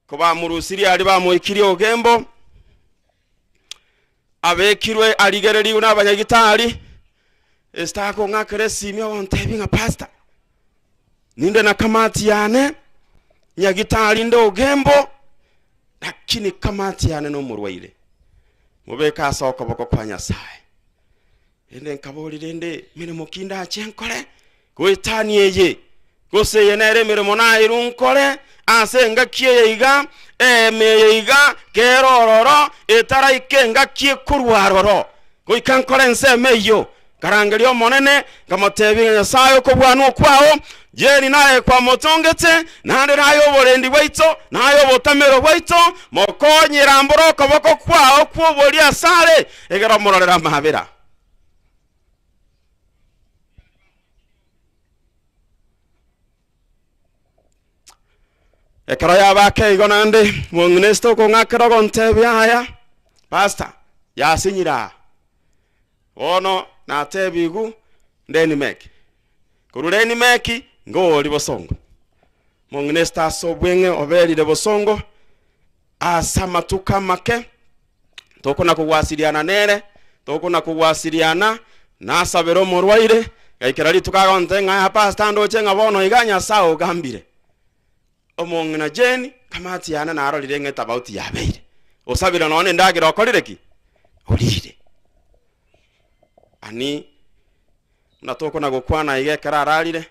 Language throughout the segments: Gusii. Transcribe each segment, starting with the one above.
Kobamorusirie aria bamoikirie ogembo, abekirwe arigererigwe nabanyagitari, Esther akong'akera esimi ogontebia ng'a pastor, ninde na kamati yane, nyagitari nde ogembo, lakini kamati yane nomorwaire, mobeke ase okoboko kwa Nyasaye. Rende nkaboria, Rende meremo ki ndache nkore goetania eye? Gose eye nere emeremo naeirwe nkore ase engaki eye iga, eema eye iga, kere ororo, etaraika engaki ekorwa aroro? Goika nkore ensemo eyio. Nkarangeria Omonene, nkamotebia ng'a Nyasae okobwanwa okwao, Jane naye kwamotongete, naende naye oborendi bwaito, naye obotamero bwaito, mokonye rambora okoboko kwao kw'oborio asare, egere omororere amabera. Ekero yaba ake igo naende, mong'ina Esther okong'akera ogontebia aya, Pastor, yasinyire aa. Bono natebigwe Renimeki, korwa Renimeki ngori bosongo. Mong'ina Esther ase obweng'e oberire bosongo ase amatuko amake, tokona kogwasiriana nere, tokona kogwasiriana, nasabere omorwaire, gaikera rituko agontebia ng'a aya pastor ndoche ng'a bono iga Nyasaye ogambire. Omong'ina Jane, kamati yane narorire ng'a etabauti yabeire. Osabire nonya na endagera okorire ki? Orire. Ani buna tokona gokwana iga ekero ararire,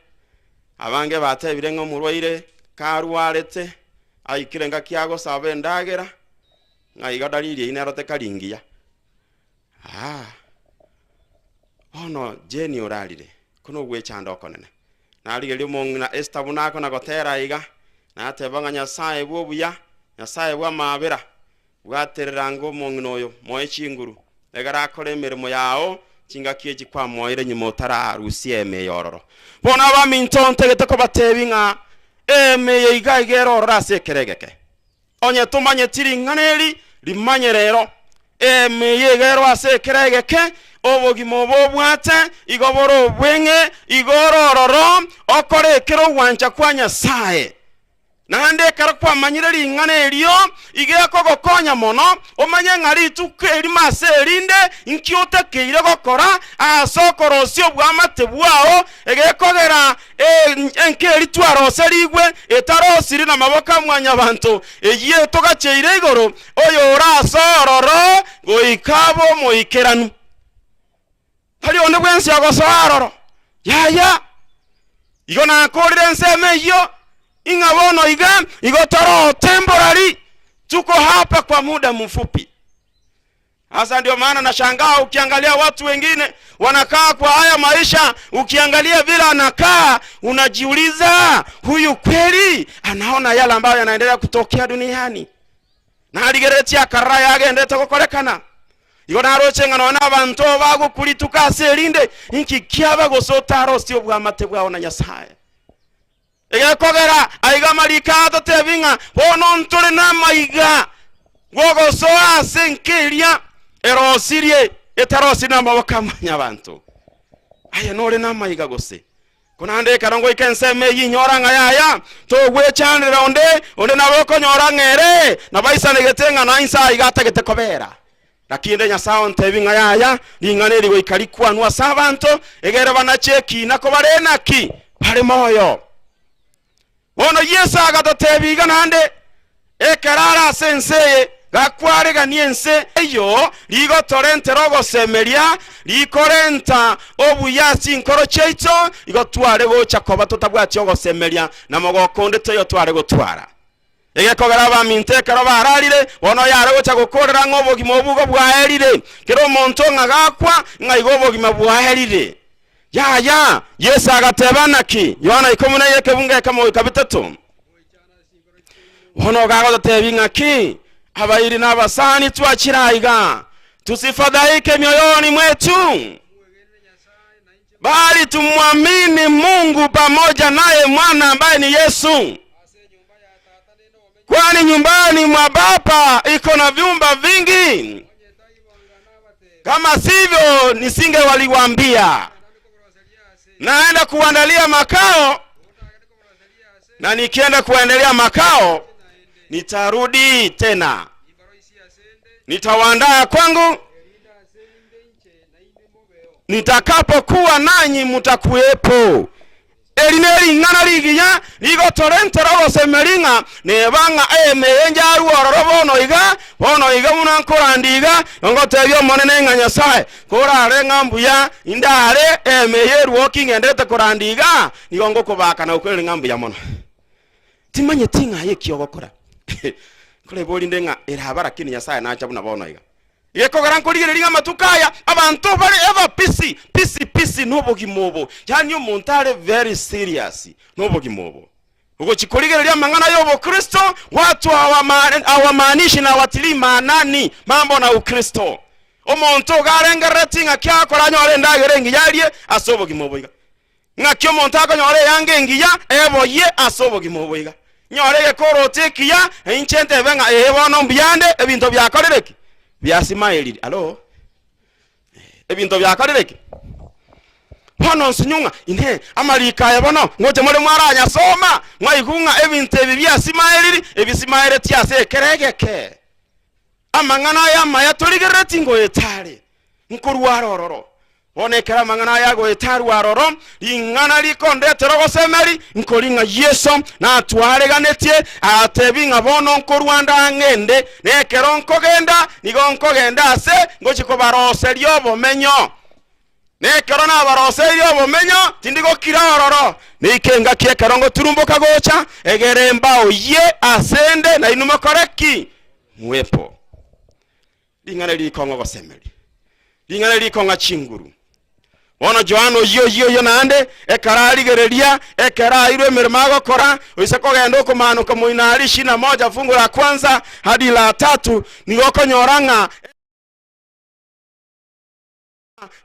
abange batebire ng'a omorwaire karwarete, aikire engaki agosaba endagera, ng'a iga dalili eyio nero tekari ngiya. Aa, bono Jane orarire, okwo nogwechanda okonene. Narigereria omong'ina Esther buna akona gotera iga, nateba ng'a Nyasae bw'obuya, Nyasae bw'amaabera, bwaterera ango omong'ina oyo, moe chinguru, egere akore emeremo yao chingaki echi kwamoeire nyuma otararusia eema eye ororo. Bono abaminto ntagete kobatebia ng'a eema eye iga iga ere ororo ase ekero egeke. Onye tomanyeti ring'ana eri, rimanye rero. Eema eye iga ero ase ekero egeke, obogima obo obwate igo bore obweng'e, igo ore ororo, okore ekero ogwancha kwa Nyasae. Naende ekero kwamanyire ring'ana erio, iga ekogokonya mono omanye ng'a rituko erimo ase erinde inki otakeire gokora ase okorosia oboamate bwao, egekogera Enka eria twaroserigwe etarosiri namaboko a mwanyabanto, eyio etogacheire igoro, oyore ase ororo goika abe omoikeranu. Tari onde bwensi ogosoa aroro. Yaya, igo nakorire ensemo eyio, ing'a bono iga igo toro temporary, tuko hapa kwa muda mfupi. Sasa ndio maana nashangaa ukiangalia watu wengine wanakaa kwa haya maisha, ukiangalia vile anakaa unajiuliza, huyu kweli anaona yale ambayo yanaendelea kutokea duniani? Narigereretie akarora yagendete gokorekana. Igo naroche ng'a nonya abanto bagokurituka ase erinde, inki kiaba gose otarosie obwamate bwao na Nyasaye? Egekogera aiga amariko aya atotebi ng'a bono ntore namaiga bw'ogosoa ase enka eria erosirie etarosirie namaboko a mwanyabanto. Aye nore namaiga gose? Korende ekero ngoika ensemo eyio inyora ng'a yaya, togwechandera onde, onde nabo okonyora ng'a ere nabo aisanegete ng'a na inse aiga atagete kobera. Naki inde Nyasae ontebi ng'a yaya, ring'ana eri goika rikwanwe ase abanto, egere banache ekiina kobare naki bare moyo. Bono Yeso agatotebia iga naende, ekero are ase ense eye, gakwaregania ense eyio, rigotorentera ogosemeria, rikorenta obuya ase chinkoro chiaito, igo tware gocha koba totabwati ogosemeria, na mogoko onde toiyo tware gotwara. Egekogera abaminto ekero bararire, bono oyare gocha gokoorera ng'a obogima obwo igo bwaerire. Kera omonto ng'a gakwa, ng'a igo obogima bwaerire. Yaya, Yeso agateba naki? Yohana ikomi na ekebungo ekemo goika bitato. Bono gagototebia ng'aki? Abairi na abasani twachire aiga, tusifadhaike mioyoni mwetu, bali tumwamini Mungu pamoja naye mwana ambaye ni Yesu. Kwani nyumbani mwa Baba iko na vyumba vingi, kama sivyo nisingewaliwaambia. Naenda kuandalia makao, na nikienda kuandalia makao. Nitarudi tena, nitawaandaa kwangu, nitakapokuwa nanyi mutakuwepo. Eri nering'ana rigiya rigotorentera ogosemeria ng'a neba ng'a emeye njarue ororo bono iga, bono iga buna nkorandia iga, ngotebia Omonene ng'a Nyasae, korare ng'a mbuya indare emeye erwoki ng'enderete korandia iga, nigo ngokobaka na gokwerera ng'a mbuya mono. Timanyeti ng'a aye eki ogokora. Nkoreba rinde ng'a eraba lakini Nyasae nacha buna bono iga. Gekogera nkorigereria ng'a amatuko aya abanto bare ever busy, busy, busy nobogima obo. Yaani omonto are very serious nobogima obo. Ogochia korigereria amang'ana y'obokristo, watu hawamaanishi na hawatilii maanani mambo na ukristo. Omonto iga arengerereti ng'aki agokora anyore endagera engiya arie ase obogima obo iga. Ng'aki omonto akonyora eyanga engiya eboyie ase obogima obo iga? Nyore egekoroto ekiya, na inche ntebe ng'a ee bono mbuyande, ebinto biakorire ki? Biasimaerire. Alo? Ebinto biakorire ki? Bono nsinyu ng'a inee, amariko aya bono ngocha more mwaranyasoma, mwaigwa ng'a ebinto ebi biasimaeriri, ebisimaeretie ase ekero egeke. Amang'ana aya amaya torigerereti ngoeta are, nkorwa are ororo. Bono ekero amang'ana aya agoeta arue aroro, ring'ana rikondetera ogosemeri, nkori ng'a Yeso natwareganetie, agatebi ng'a bono nkorwa nde ang'ende, na ekero nkogenda, nigo nkogenda ase ngochia kobaroseria obomenyo. Na ekero nabaroseirie obomenyo, tindi gokira ororo. Neike engaki ekero ngoturumboka gocha, egere mbaoyie ase 'nde, na inwe mokore ki? Mwepo. Ring'ana eri rikong'a ogosemeria, ring'ana eri rikong'a chinguru. Bono Yohana oyio oyio oyio naende, ekero arigereria, ekero airwe emeremo agokora, oise kogenda okomaanoka moino aria ishirini na moja fungu la kwanza hadi la tatu, nigo okonyora ng'a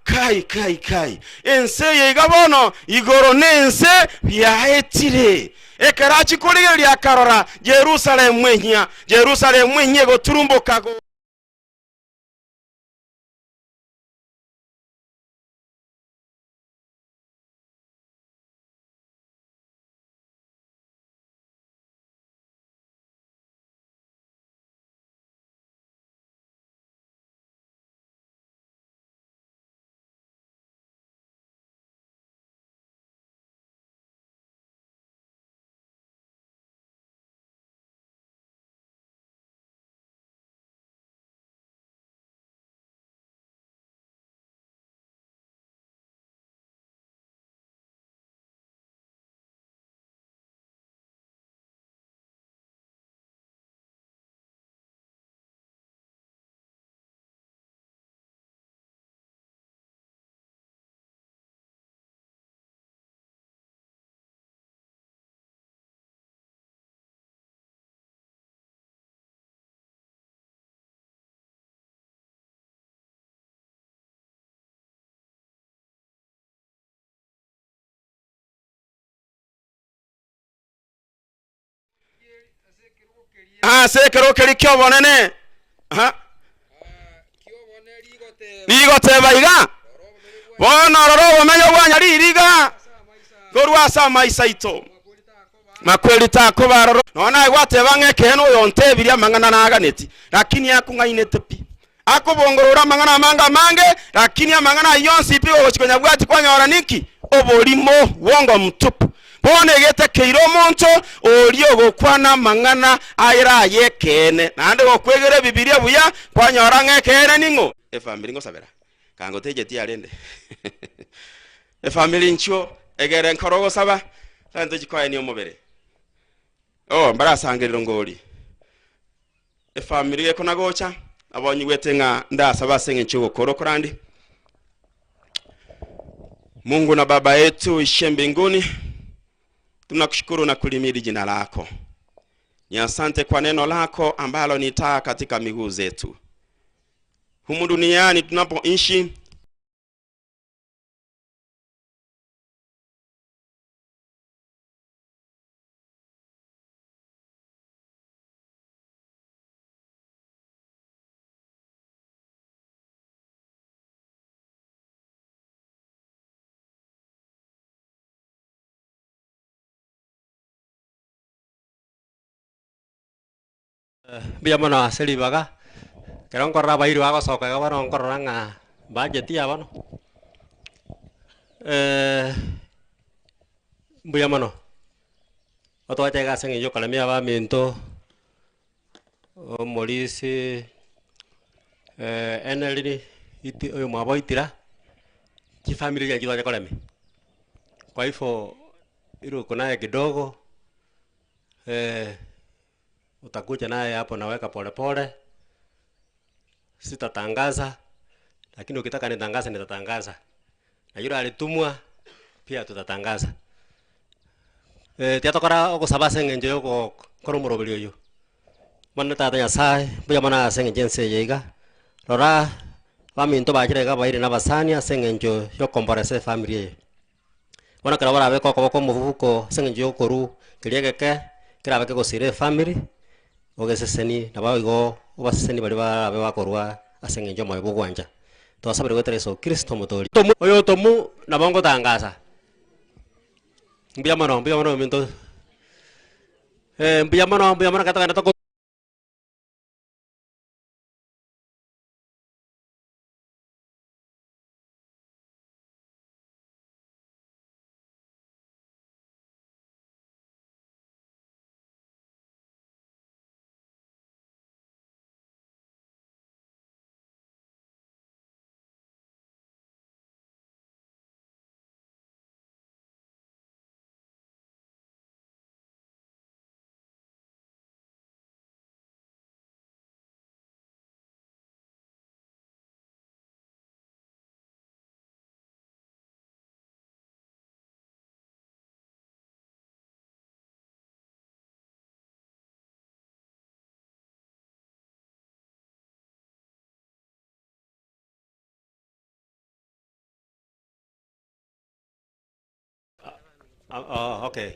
Kai, kai, kai! Ense eye iga bono, igoro na ense biaetire. Ekero achia korigereria akarora Yerusalemu enyia, Yerusalemu enyia egoturumboka gocha. Ase ekero keria ki'obonene, aha, rigoteba iga, Bono rora obomenyo bwa nyariri iga korwa ase amaiso aito, makweri takoba aroro. Nonya naye gwateba ng'a ekeene oyo ontebirie amang'ana naganeti, lakini akong'ainete pi. Akobongorora amang'ana amange amange, lakini amang'ana ayio onsi pi gogochia konyabwatia kwanyora ninki? Oborimo, uongo mtupu. Bono egetakeire omonto oria ogokwana amang'ana ayere ay'ekeene, naende gokwegera Ebibilia buya, kwanyora ng'a ekeene ning'o? Efamiri ngosabera, kangotecheti arende efamiri inchuo, egere nkore ogosaba, tari tochia koenia omobere. Oh, mbarasangerire ngori. Efamiri gekona gocha, nabo nyigwete ng'a ndasabe ase eng'encho y'ogokora okorandi. Mungu na Baba yetu uishie mbinguni, tunakushukuru na kulimidi jina lako. Ni asante kwa neno lako ambalo ni taa katika miguu zetu. Humu duniani tunapoishi Mbuya mono ase ribaga, ekero nkorora abairi bagosoka iga bono nkorora ng'a budget ya bono, mbuya mono, otwachake iga ase eng'encho ya okoremia abaminto, omorisia Henry iti oyomwabo Itira, chifamiri echi twacha koremia, kwa hivyo ili uko naye kidogo utakuja naye hapo naweka polepole, sitatangaza, lakini ukitaka nitangaze nitatangaza, na yule alitumwa pia tutatangaza. Tiga ogosaba ase eng'encho ya ogokora omoroberi oywo. Bono Tata Nyasaye, mbuya mono ase eng'encho ya ense eye iga, rora abaminto bachire iga baire na abasani ase eng'encho ya okomboresa efamiri eye. Bono ekero barabeke okoboko omobuko ase eng'encho ya okorwa keria egeke, kerabe kegosira efamiri, ogeseseni nabo igo obaseseni baria barabe bakorwa ase eng'encho ya omoyo bwa ogwancha. Twasabire goetera Yeso Kristo omotoori. Oyo otomu nabo ngotangasa, mbuya mono mbuya mono ominto mbuya mono mbuya mono ekero togenda toko. Okay.